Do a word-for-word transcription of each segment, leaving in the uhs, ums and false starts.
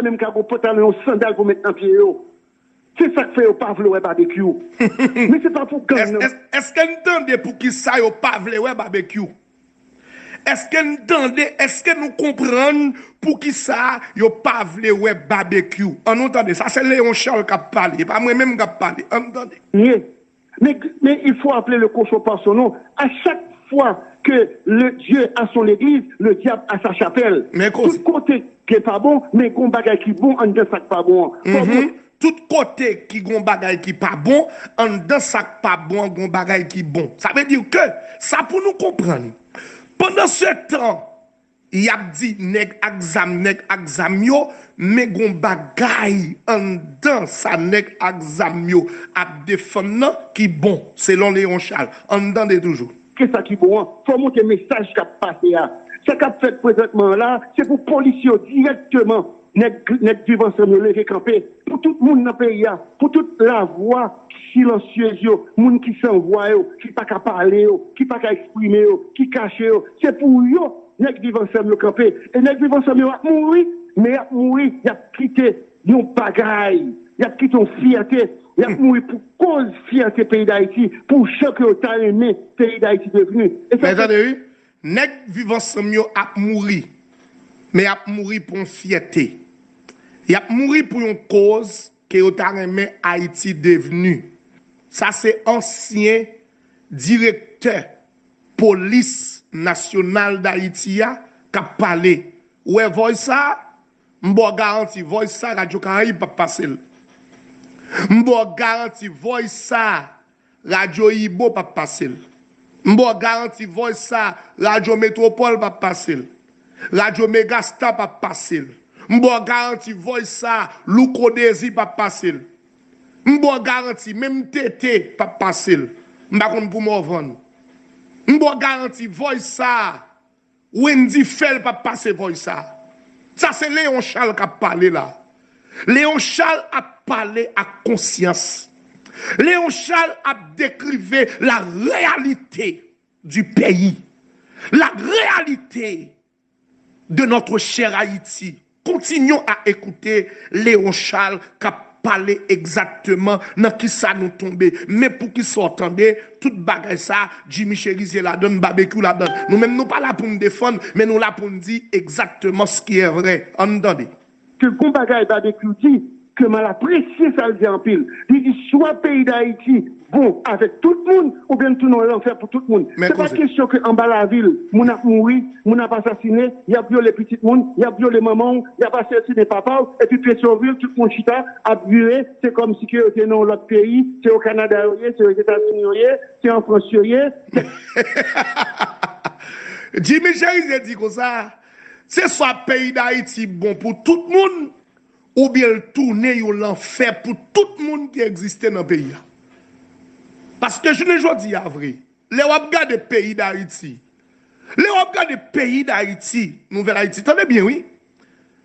menm ka gen yon pantalon, yon sandal pou met nan pye yo. Se sa k fè yo pa vle wè Babekyou. Men se pa pou gang nan. Èske n tande poukisa yo pa vle wè Babekyou? Èske n tande, èske nou konprann poukisa yo pa vle wè Babekyou? Ann nou tande, sa se Leon Charles k ap pale, e pa mwen menm k ap pale. Ann tande. Men, men il faut appeler le cochon par son nom. À chaque fois que le Dieu a son église, le diable a sa chapelle. Tout kote gen pa bon, men gon bagay ki bon anndan sa k pa bon an. Fò nou Tout kote ki gon bagay ki pa bon, anndan sa k pa bon an gon bagay ki bon. Sa vle di ke, sa pou nou konprann, pandan se tan, y ap di nèg ak zam, nèg ak zam yo, men gon bagay anndan sa nèg ak zam yo ap defann nan ki bon, selon Leon Charles. Ann tande toujou. Kisa ki bon an? Fò montre mesaj k ap pase a. Sa k ap fèt prezantman an la, se pou polis yo dirèkteman, nèg nèg Viv Ansanm yo leve kanpe. Pou tout moun nan peyi a, pou tout lavwa silansyez yo, moun ki san vwa yo, ki pa ka pale yo, ki pa ka eksprime yo, ki kache yo, se pou yo nèg Viv Ansanm yo kanpe. E nèg Viv Ansanm yo ap mouri, men y ap mouri, y ap kite yon bagay, y ap kite yon fyète, y ap mouri pou koz fyète peyi Dayiti, pou jan ke yo ta renmen peyi Dayiti devni. E sa Men tande wi, nèg Viv Ansanm yo ap mouri, men y ap mouri pou yon fyète. Y ap mouri pou yon koz ke yo ta renmen Ayiti devni. Sa se ansyen direktè polis nasyonal Dayiti a k ap pale. Ou wè voice sa a? M ba w garanti voice sa a Radyo Karayib p ap pase l. M ba w garanti voice sa a Radyo Ibo p ap pase l. M ba w garanti voice sa a Radyo Metwopòl p ap pase l. Radyo Megastar p ap pase l. M ba w garanti voice sa a Louko Dezi p ap pase l. M ba w garanti menm Tete p ap pase l. M pa konn pou Morvan. M ba w garanti voice sa a Wendy Phèl p ap pase voice sa. Sa se Leon Charles k ap pale la. Leon Charles ap pale ak konsyans. Leon Charles ap dekrive la réalité du pays. La réalité de notre cher Haïti. Continuons à écouter Léon Charles k ap pale egzakteman nan kisa nou tonbe. Men poukisa w tande tout bagay sa, Jimmy Chérizier ladann, Babekyou ladann. Nou menm nou pa la pou n defann, men nou la pou n di egzakteman ce qui est vrai. Ann tande. Ke gon bagay Babekyou di, ke m al apresye sa l di anpil. Li di swa peyi Dayiti bon avèk tout moun, oubyen l tounen yon lanfè pou tout moun. Se pa kesyon ke anba lavil, moun ap mouri, moun ap asasine, y ap vyole pitit moun, y ap vyole manman w, y ap asasine papa w, epi Petyonvil, tout moun chita, ap vire, se kòmsi ke yo te nan yon lòt peyi, se o Kanada yo ye, se Ozetazini yo ye, se an Frans yo ye. Jimmy Chérizier di konsa, se swa peyi Dayiti bon pou tout moun, oubyen l tounen yon lanfè pou tout moun ki egziste nan peyi a. Paske jounen jodi a vre, lè w ap gade peyi Dayiti, lè w ap gade peyi Dayiti, Nouvèl Ayiti, tande byen wi,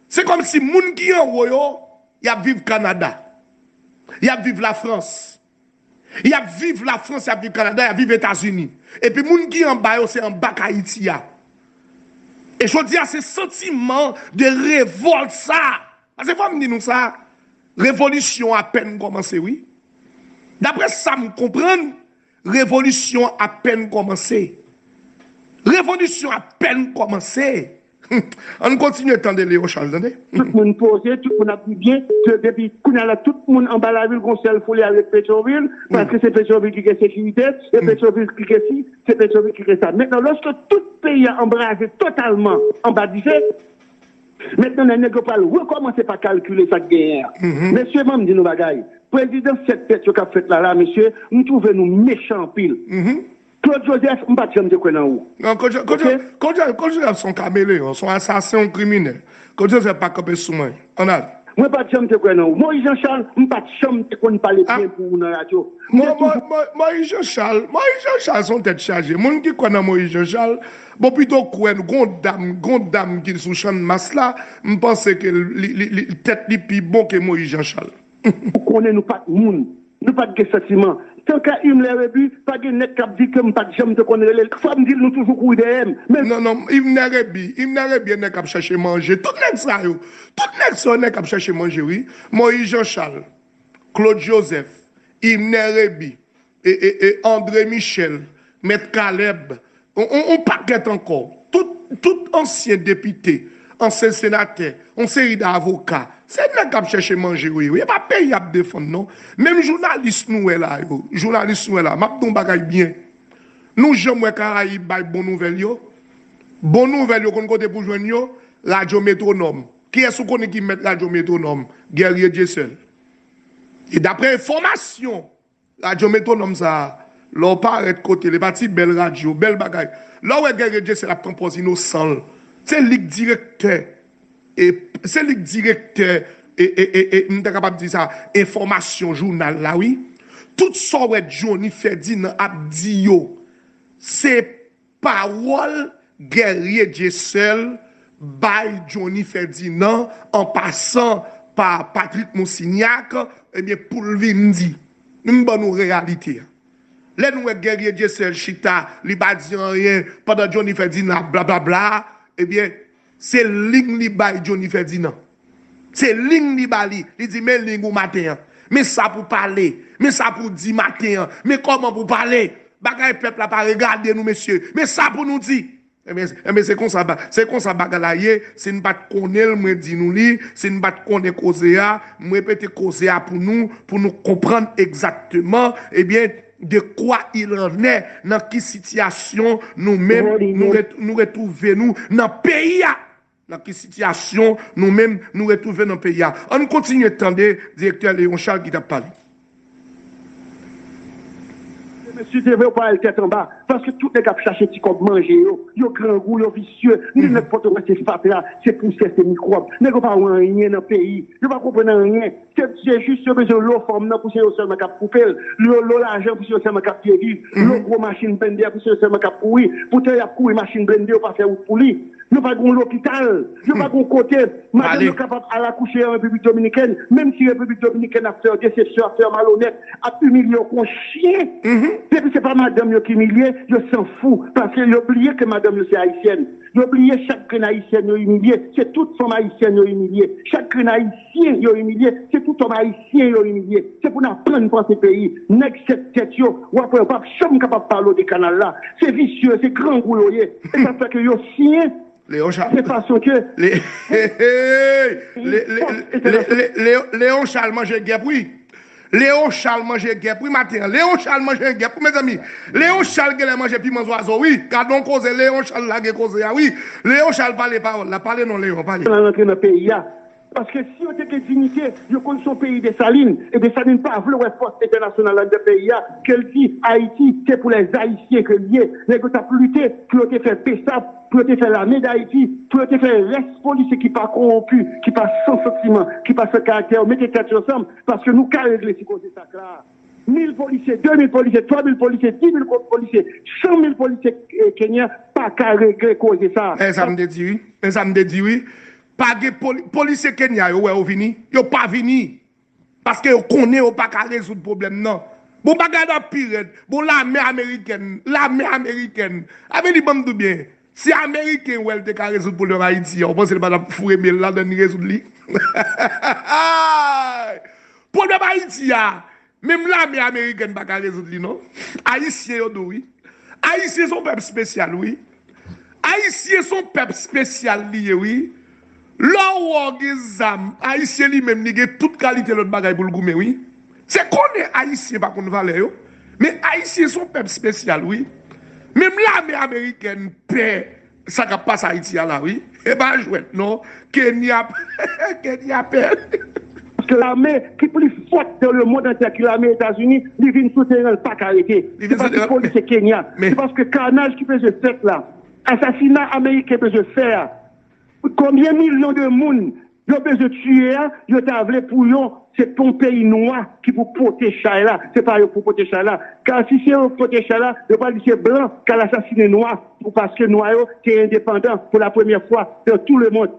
se kòmsi moun ki anwo yo, y ap viv Kanada, y ap viv Lafrans, y ap viv Lafrans, y ap viv Kanada, y ap viv Etazini. Epi moun ki anba yo se anba k Ayiti a. E jodi a se santiman de revòlt sa. Paske fò m di nou sa, revolisyon apèn kòmanse wi. Daprè sa m konprann, revolisyon apèn kòmanse. Revolisyon apèn kòmanse. Ann kontinye tande Léon Charles, tande. Tout moun poze, tout moun ap viv byen. Depi kounye a la, tout moun anba lavil, gon sèl foul y al ret Petyonvil, paske se Petyonvil ki gen sekirite, e Petyonvil ki gen si, se Petyonvil ki gen sa. Mentnan, lòske tout peyi a anbraze totalman anba dife, mentnan, nèg yo pral rekòmanse pa kalkile sa k genyen an. Mesye, ban m di nou bagay. Prezidans sèt tèt yo k ap fèt la, la, mesye, m twouve nou mechan anpil. Claude Joseph, m pa t janm te kwè nan ou. Non, Claude, Claude, Claude, Claude Joseph se yon kameleyon, se yon asasen, yon kriminèl. Claude Joseph pa kanpe sou mwen. Ann ale. Mwen pa t janm te kwè nan ou. Moïse Jean Charles, m pa t janm te konn pale byen pou ou nan radyo. M te toujou. Moïse Jean Charles, Moïse Jean Charles se yon tèt chaje. Moun ki kwè nan Moïse Jean Charles, bon, pito kwè gon dam, gon dam ki sou Channmas la, m panse ke li, li, li, tèt li pi bon ke Moïse Jean Charles. Ou konnen nou pa t moun. Nou pa t gen santiman. Tank a Himmler Rebu, pa gen nèg k ap di ke m pa t janm te konn rele l. Fò m di l, nou toujou kouri dèyè m. Men Non, non, Himmler Rebu, Himmler Rebu e nèg k ap chèche manje. Tout nèg sa yo, tout nèg sa yo, nèg k ap chèche manje, wi. Moïse Jean Charles, Claude Joseph, Himmler Rebu, e, e, e André Michel, Mèt Caleb, on, on, on pakèt ankò. Tout, tout ansyen depite, ansyen senatè, on seri de avoka. Se nèg k ap chèche manje yo ye, wi. E pa peyi y ap defann, non. Menm jounalis nou wè la yo, jounalis nou wè la, m ap di yon bagay byen. Nou janm wè Karayib bay bon nouvèl yo? Bon nouvèl yo konn kote pou jwenn yo? Radyo Metwonòm. Kiyès ou konnen ki mèt Radyo Metwonòm? Guerrier Dieuseul. E daprè enfòmasyon, Radyo Metwonòm sa a, lè w parèt kote l, e pa ti bèl radyo, bèl bagay. Lè w wè Guerrier Dieuseul ap pran pòz inosan l, se li k direktè, e, se li k direktè, e, e, e, e, m ta kapab di sa, enfòmasyon jounal la, wi. Tout sa w wè Johnny Ferdinand ap di yo, se pawòl Guerrier Dieuseul bay Johnny Ferdinand an pasan pa Patrick Monsignac, ebyen, pou l vin di. M ban nou reyalite a. Lè nou wè Guerrier Dieuseul chita, li pa di anyen, pandan Johnny Ferdinand ap blablabla, ebyen, se liy li bay Johnny Ferdinand. Se liy li ba li. Li di, "Men liy ou maten an. Men sa pou pale. Men sa pou di maten an. Men kòman pou pale." Bagay pèp la pa regade nou, mesye. Men sa pou nou di. Enben, enben, se konsa, ba- se konsa bagay la ye. Si n pa t konnen l, mwen di nou li. Si n pa t konnen koze a, m repete koze a pou nou, pou nou konprann egzakteman, ebyen, de quoi il en est, nan ki sitiyasyon nou menm, nou ret- nou retwouve nou nan peyi a. Nan ki sitiyasyon nou menm nou retwouve nan peyi a. Ann kontinye tande direktè Léon Charles ki t ap pale. Mesye, te vle yo pa al tèt anba, paske tout nèg ap chache ti kòb manje yo, yo grangou, yo visye. Ni nèg Pòtoprens se fatra, se pousyè, se mikwòb. Nèg yo pa wè anyen nan peyi, yo pa konprann anyen. Se, se jis yo bezwen lo fòm nan pou se yo sèlman k ap koupe l, lo, lo lajan pou se yo sèlman k ap byen viv, lo gwo machin blende a pou se yo sèlman k ap kouri. Poutan y ap kouri machin blende, yo pa fè wout pou li. Yo pa gen lopital, yo pa gen kote madanm yo kapab al akouche an Repiblik Dominikèn, menm si Repiblik Dominikèn ap fè yo desepsyon, ap fè yo malonèt, ap imilye yo kon chen. Depi se pa madanm yo ki imilye, yo sanfou, paske yo bliye ke madanm yo se ayisyèn. Yo bliye chak grenn ayisyèn yo imilye, se tout fanm ayisyèn yo imilye. Chak grenn ayisyen yo imilye, se tout fanm ayisyen yo imilye. Se pou n aprann panse peyi. Nèg sèt tèt yo, w ap wè yo p ap janm kapab pale w de kanal la. Se visye, se grangou yo ye. E sa fè ke yo siyen Léon Charles. Se fason ke Le- Le- Le- Le- Le- Le- Léon Charles manje gèp, wi. Léon Charles manje gèp, wi, maten an. Léon Charles manje gèp, wi, mezanmi. Léon Charles genlè manje piman zwazo, wi. Gade yon koze, Léon Charles lage koze a, wi. Léon Charles pale pawòl la, pale non, Léon, pale. Nan rantre nan peyi a. Paske si yo te gen diyite, yo konn se yon peyi Desalin, e Desalin pa vle wè fòs entènasyonal anndan peyi a, ke l di Ayiti se pou lèzayisyen ke l ye. Nèg yo t ap lite pou yo te fè BSAP, pou yo te fè Lame Dayiti, pou yo te fè rès polisye ki pa kowonpi, ki pa san santiman, ki pa san karaktè yo mete tèt yo ansanm, paske nou ka regle ti koze sa k la. Mil polisye, de mil polisye, twa mil polisye, di mil ko- polisye, san mil polisye, eh, Kenya pa ka regle koze sa. E sa m te di, wi. E sa m te di, wi. Pa gen poli- polisye Kenya yo wè yo vini. Yo pa vini. Paske yo konnen yo pa ka rezoud pwoblèm nan. Bon, bagay la pi rèd. Bon, lame amerikèn, lame amerikèn. A vle di, ban m di w byen, si ameriken wè l te ka rezoud pwoblèm Ayiti a, ou panse l pa t ap foure men l ladan l rezoud li? Pwoblèm Ayiti a, menm lame amerikèn pa ka rezoud li, non. Ayisyen yo di w, wi. Ayisyen se yon pèp espesyal, wi. Ayisyen se yon pèp espesyal li ye, wi. Lè w wè w gen zam, Ayisyen li menm, li gen tout kalite lòt bagay pou l goumen, wi. Se konnen Ayisyen pa konn valè yo. Men Ayisyen se yon pèp espesyal, wi. Menm lame amerikèn pè sa k ap pase Ayiti a la, wi. E pa jwèt, non. Kenya, Kenya pè. Paske lame ki pli fòt dans le monde entier ki lame Etazini, li vin sou teren, l pa ka rete. Se paske polisye Kenya. Se paske kanaj ki bezwen fèt la. Asasina ameriken bezwen fè a. Konbyen milyon de moun yo bezwen tiye a, yo ta vle pou yo, se pou yon peyi nwa ki pou pote chay la, se pa yo pou pote chay la. Ka si se yo pote chay la, yo pral di se blan k al asasinen nwa, pou paske nwa yo te endepandan pou la premyè fwa dans tout le monde.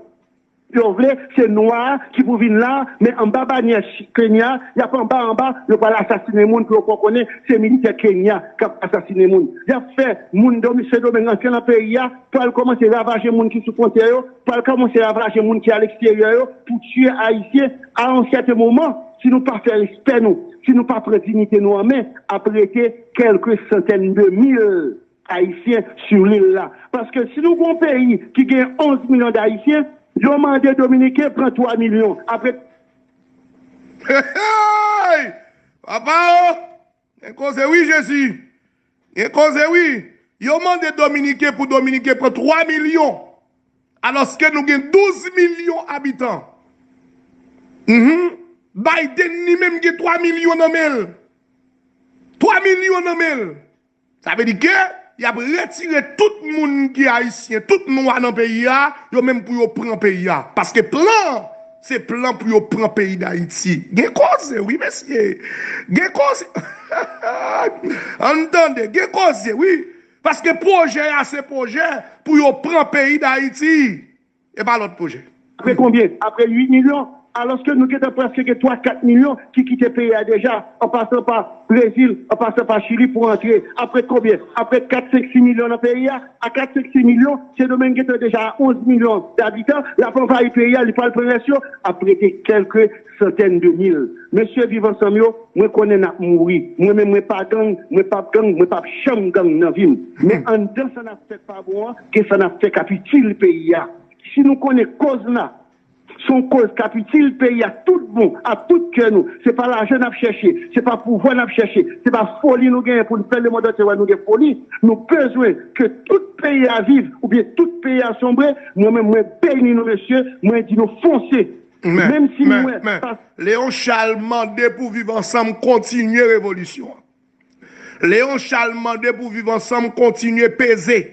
Yo vle, se nwa ki pou vin la, men anba banyè Kenya, y ap anba anba, yo pral asasinen moun pou yo pran konnen se militè Kenya k ap asasinen moun. Y ap fè moun Sendomeng rantre nan peyi a, pral kòmanse ravaje moun ki sou fwontyè yo, pral kòmanse ravaje moun ki aleksteryè yo, pou tiye Ayisyen. A yon sèten moman, si nou pa fè respè nou, si nou pa pran diyite nou an men, ap rete kèlke santèn de mil Ayisyen sou lil la. Paske si nou gon peyi ki gen onz milyon d Ayisyen, yo mande Dominiken pran twa milyon. Apre Hey! Papa o! Gen koze wi, Jezi! Gen koze wi! Yo mande Dominiken pou Dominiken pran twa milyon, alòske nou gen douz milyon abitan. Mhm. Biden li menm gen twa milyon nan men l. Twa milyon nan men l. Sa vle di ke y ap retire tout moun ki ayisyen, tout nwa nan peyi a, yo menm pou yo pran peyi a. Paske plan, se plan pou yo pran peyi Dayiti. Gen koze, wi, mesye. Gen koze. Ann tande, gen koze, wi. Paske pwojè a, se pwojè pou yo pran peyi Dayiti. E pa lòt pwojè. Apre konbyen? Apre uit milyon? Alòske nou gentan prèske gen twa kat milyon ki kite peyi a deja, an pasan pa Brezil, an pasan pa Chili pou antre. Apre konbyen? Apre kat, senk, sis milyon nan peyi a. A kat, senk, sis milyon, Sendomeng gentan deja a onz milyon dabitan, l ap anvayi peyi a, li pral pran rès yo, ap rete kèlke santèn de mil. Mesye Viv Ansanm yo, mwen konnen n ap mouri. Mwen menm, mwen pa gang, mwen p ap gang, mwen p ap janm gang nan vi m. Men anndan sa n ap fè k pa bon an, gen sa n ap fè k ap itil peyi a. Si nou konnen koz la, se yon koz k ap itil peyi a tout bon, ak tout kè nou. Se pa lajan n ap chèche, se pa pouvwa n ap chèche, se pa foli nou genyen pou n fè lemonn antye wè nou gen foli. Nou bezwen ke tout peyi a viv, oubyen tout peyi a sonbre. Mwen menm, mwen beni nou, mesye, mwen di nou fonse. Men, Menm si men, mwen men, pa Leon Charles mande pou Viv Ansanm kontinye revolisyon an. Leon Charles mande pou Viv Ansanm kontinye peze,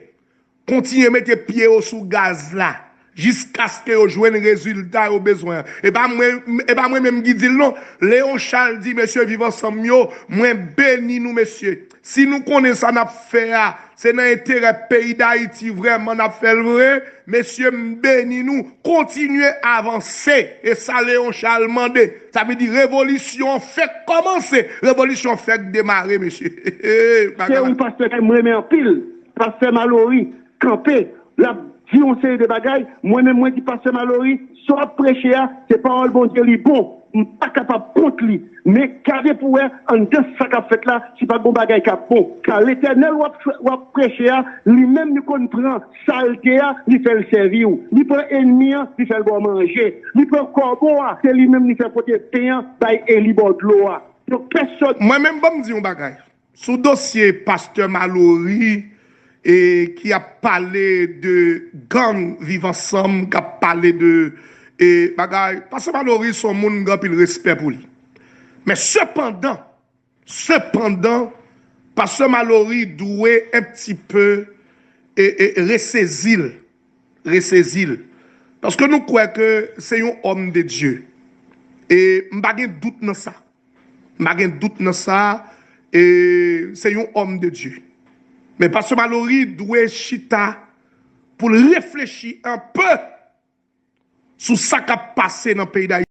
kontinye mete pye yo sou gaz la, jiskaske yo jwenn rezilta yo bezwen an. E pa mwen, e pa mwen menm ki di l non. Leon Charles di, mesye Viv Ansanm yo, mwen beni nou, mesye. Si nou konnen sa n ap fè a, se nan enterè peyi Dayiti vrèman n ap fè l vre, mesye, m beni nou. Kontinye avanse. E sa Leon Charles mande. Sa vle di revolisyon an fèk kòmanse. Revolisyon an fèk demare, mesye. Se yon pastè ke m renmen anpil. Pastè Malory kanpe, l ap di yon seri de bagay. Mwen menm, mwen di pastè Malory, sa w ap preche a, se pawòl Bondye, li bon. M pa kapab kont li. Men gade pou wè anndan sa k ap fèt la, si pa gon bagay k ap bon. Ka Letènèl w ap, w ap preche a, li menm li konn pran salte a, li fè l sèvi w. Li pran ènmi an, li fè l ba w manje. Li pran kòbo a, se li menm li fè pote pen an bay Eli bò dlo a. Donk, pèsòn Mwen menm, ban m di yon bagay. Sou dosye pastè Malory, e, ki ap pale de gang Viv Ansanm, k ap pale de, e, bagay. Pastè Malory se yon moun m gen anpil respè pou li. Men sepandan, sepandan, pastè Malory dwe un petit peu, e, e, resezi l, resezi l. Paske nou kwè ke se yon homme de Dieu. E m pa gen dout nan sa. M pa gen dout nan sa, e se yon homme de Dieu. Men pastè Malory dwe chita pou l reflechi un peu sou sa k ap pase nan peyi Dayiti.